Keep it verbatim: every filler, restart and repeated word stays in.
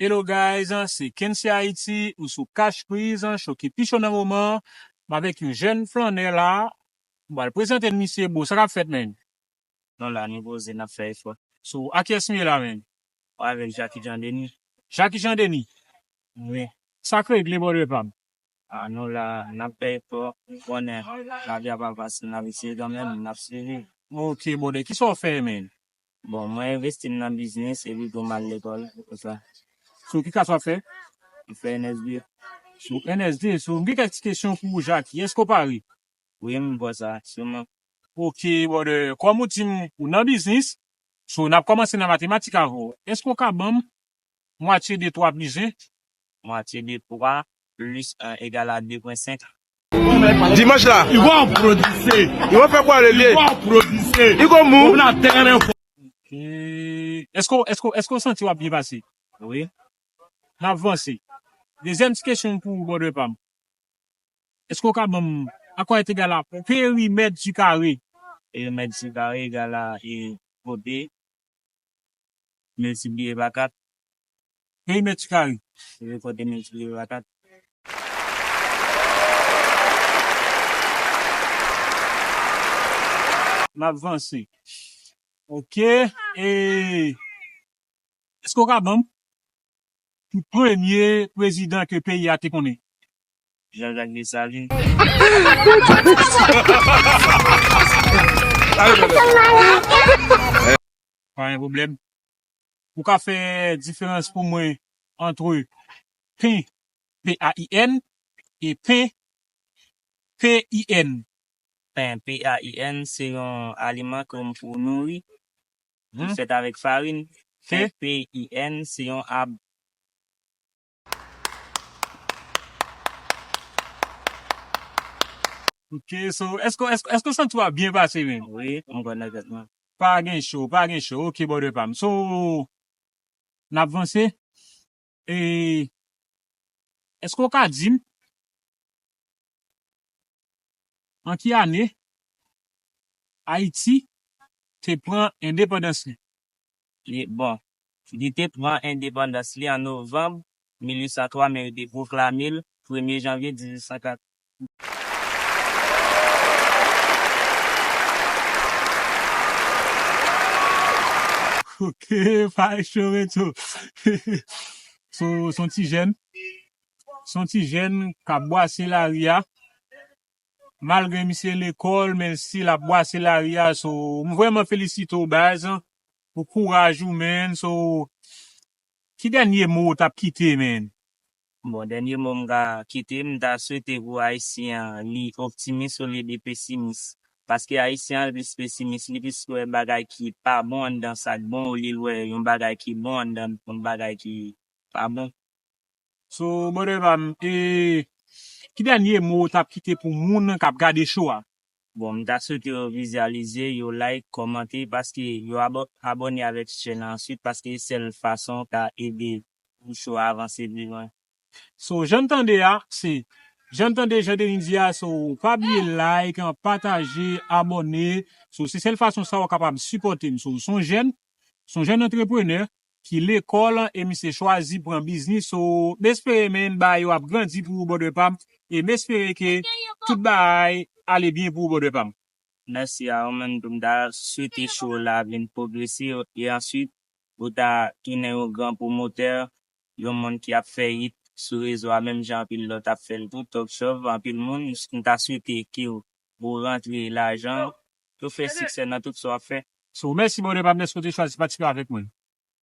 Hello guys, se Kency Haiti, ou sou Cash Prize, cho ki pi cho nan moman. M avèk yon jèn flannè la. M pral prezante l misye, bro, sa k ap fèt, man? Non, la, nou poze, n ap fè efò. So, a kiyès nou ye la, man? Ou avèk Jackie Jean Denis. Jackie Jean Denis? Wi. Sa k regle, brother pa m? Ah, nou la, n ap fè efò, ou konnen, lavi a pa fasil, n ap eseye kanmenm, n ap siviv. Ok, brother, kisa w fè, man? Bon, mwen envesti m nan biznis, epi tou m al lekòl, konsa. So, ki klas w ap fè? M fè N S D. So, N S D, so, m gen kèk ti kesyon pou ou, Jackie. Èske w pare? Wi, m pran sa, siman. Ok, brother. Kòm ou di m, ou nan biznis, so n ap kòmanse nan matematik avè w. Èske w ka ban m mwatye de twa plis en? Mwatye de twa plis en egal a de pwen senk. Dimanch la. Li gon pwodise. Li gon fè kwa lele. Li gon pwodise. Li gon mou. Ok. Èske, èske, èske w santi w ap byen pase? Wi. N ap vanse. Dezyèm ti kesyon pou ou, brother pa m. Èske w ka ban m a quoi est égal à périmètre du carré? Périmètre du carré égal à, e, kote miltipliye pa kat. Périmètre du carré. E, kote miltipliye pa kat. M ap vanse. Ok. E, èske w ka ban m ki premye prezidan ke peyi a te konnen? Jean-Jacques Dessalines. Pa gen pwoblèm. Ou ka fè diferans pou mwen ant pen, P A I N, e pen, P I N? Pen, P A I N, se yon aliman ke w pou nouri. Li fèt avèk farin. Pen, P I N, se yon ab. Ok, so, èske, èske, èske w santi w ap byen pase, man? Wi, m kontan tèt mwen. Pa gen cho, pa gen cho. Ok, brother pa m. So, n ap vanse. E, èske w ka di m an ki ane Ayiti te pran endepandans li? Li, bon, li te pran endepandans li an novanm mil uit san twa, men yo te pwoklame l premye janvye dizuit san kat. Ok, pa cho reto. So, se yon ti jèn. Se yon ti jèn k ap bwase lari a. Malgre misye lekòl, men still ap bwase lari a. So, m vrèman felisite w, baz, pou kouraj ou, man. So, ki dènye mo w t ap kite, man? Bon, dènye mo m ka kite, m ta swete pou Ayisyen an, li optimis olye de pesimis. Paske Ayisyen an, li plis pesimis, li plis wè bagay ki pa bon anndan sa k bon, olye l wè yon bagay ki bon anndan yon bagay ki pa bon. So, brother pa m, e, ki dènye mo w t ap kite pou moun k ap gade show a? Bon, m ta swete yo vizyalize, yo like, kòmante, paske yo abo-, abòne avèk chèn la answit, paske se sèl fason w ka ede pou show a avanse pi lwen. So, jan n tande a, se, jan n tande Jean Denis di a, so, pa bliye like, pataje, abòne. So, se sèl fason sa w kapab sipòte m. So, se yon jèn, se yon jèn antreprenè ki lekòl e misye chwazi pran biznis. So, m espere, man, bagay yo ap grandi pou ou, brother pa m. E m espere ke tout bagay ale byen pou ou, brother pa m. Mèsi a ou menm tou, m ta swete show la vin pwogrese e answit ou ta tounen yon gran pwomotè, yon moun ki ap fè hit sou rezo a menm jan anpil lòt ap fè l tou, Top Chòv, anpil moun, m ta swete ke w rantre lajan, ke w fè siksè nan tout sa w ap fè. So, mèsi, brother pa m, dèske w te chwazi patisipe avèk mwen.